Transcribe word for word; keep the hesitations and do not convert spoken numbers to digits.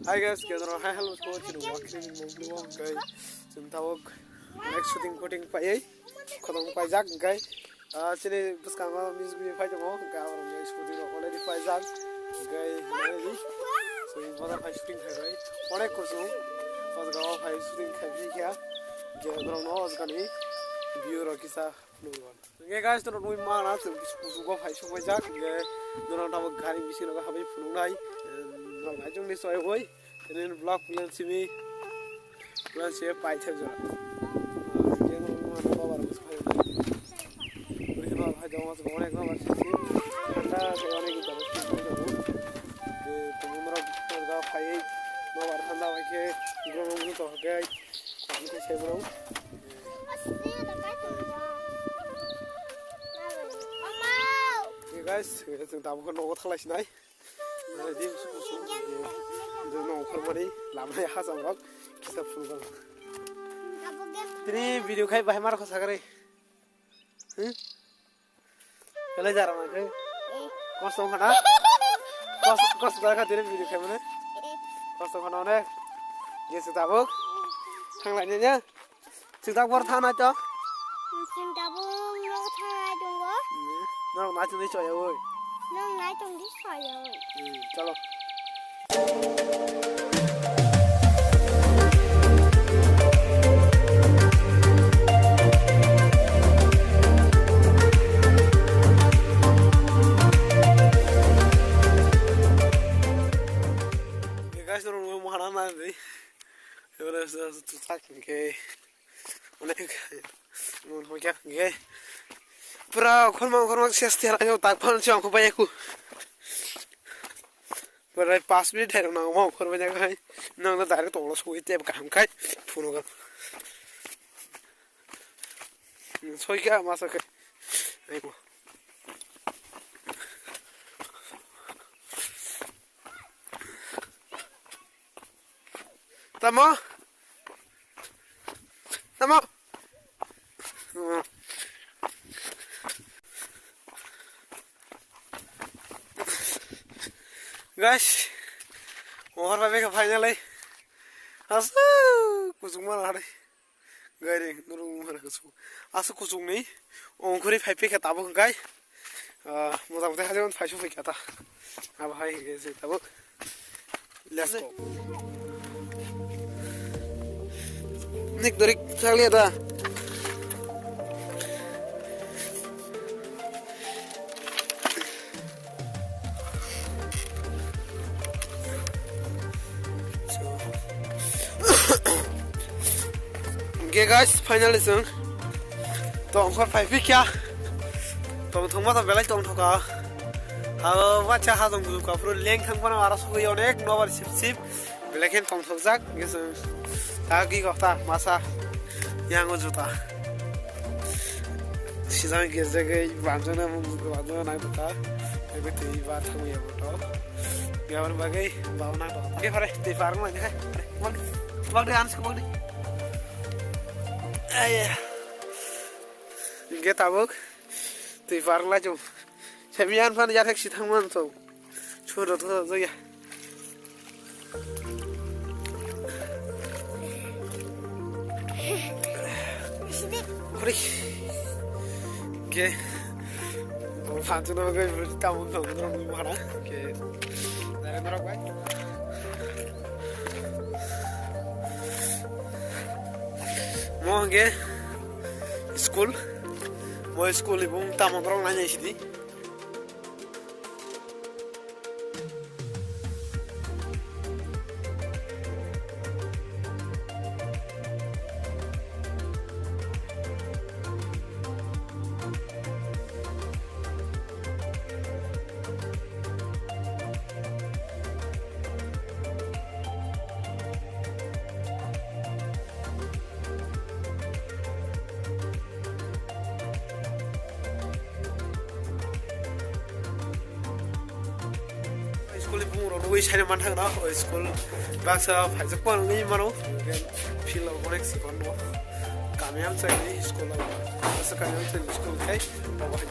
Hi guys, khe norok hai helmet ko chini walk ni mung nung o, hwnkhe chwng tabuk onek shooting footing paiwi khotong paijak, hwnkhe, ah, chini bwskango music video phai tongo, hwnkhe abo rok shooting rok already paijak, hwnkhe hinwi chwng bono phai shooting khai bai onek kuchung o jaga o phai shooting khai phi kha, je norok no o jaga ni view rok kisa. Hingke guys, norok nugwi mano, chwng kuchuk o phai sokbaijak, hingke norok tabuk gari bisingo habwi phunuknai, norok naichomni choyogwi, tini vlog plan simi, plan simi paithak jora. Hingke norok nugwi mano, babar bwskango. Bwrwi no phai tongo, onek no basi si, thanda khe onek interest phai tongo. Hingke tumung norok phaiwi, nobar thanda bai khe, borok nugwi tongkha khe, tongkha khe borok. Hey guys, chwng tabuk nogo thalai sinai. Nai di usuk usuk. Nai di nogo khormani lamai hacham rok kisa phunukgo. Tini video khai bahai mar khosakre. Hmm? Belai jara mankhe. Kosto wngkha na? Kos-, kosto wngkha tini video khaimani. Kosto wngkha na onek. Je chwng tabuk. Thanglai nini. Chwng tabuk bor thangnai to? Chwng tabuk nogo thangnai tongo. Norok naichomni choyawi. Norok naichomni choyawi. Hmm, chalo. Guys, norok nugwi muhana nai di. Ebole sak hingke onek mon hingke pura khorma khorma ses tiar ayo tak phan si angko bayaku. Pura pas minute hai rok nango mo khorma nya kai. Nang na direct tolo sui te kaham kai. Phunukgo. Soi kha masa khe. Ayo. Tamo? Tamo? Guys, mohor bai beka finally. Asu, kuchuk mana hari. Gairing, nurung mana kuchuk. Asu kuchuk ni, ongkhori phai peka tabuk hingkai. Ah, mota mota hajar phai su phai kata. Abo hai hingke se tabuk. Let's go. Nik dorik thang liya da. Hingke guys, finally chwng tongkhor phai phikya. Tongthokma to belai tongthoka. Abo bacha ha tong gulu kapro leng thang phano aro sogwi onek nobar sip sip. Belai khe tongthokjak, hingke chwng ta gi kok ta masa yang o juta. Sijang girjagwi banjana mung banjana nang ta. Ebe twi ba thangwi abo to. Yawan bagwi ba nang ta. Ke pare twi par nang khe. Bak de ans ko bak de. Ay. Hingke tabuk twi par lai chung. Semiyan phan ya thek si thang man to. Chhoro to to ya. Hore. Ke. Bo phan to no ge ta mun to no mun mara. Ke. Dare mara bai. Mo ge school. Mo school ibung ta mo rong nai sidi. School ni bumung rok nugwi saina manthang na, o school baksa phaijak pano nugwi mano, field rok onek chikon no, kami amchai ni school o, baksa kami amchai ni school khai, abo hai.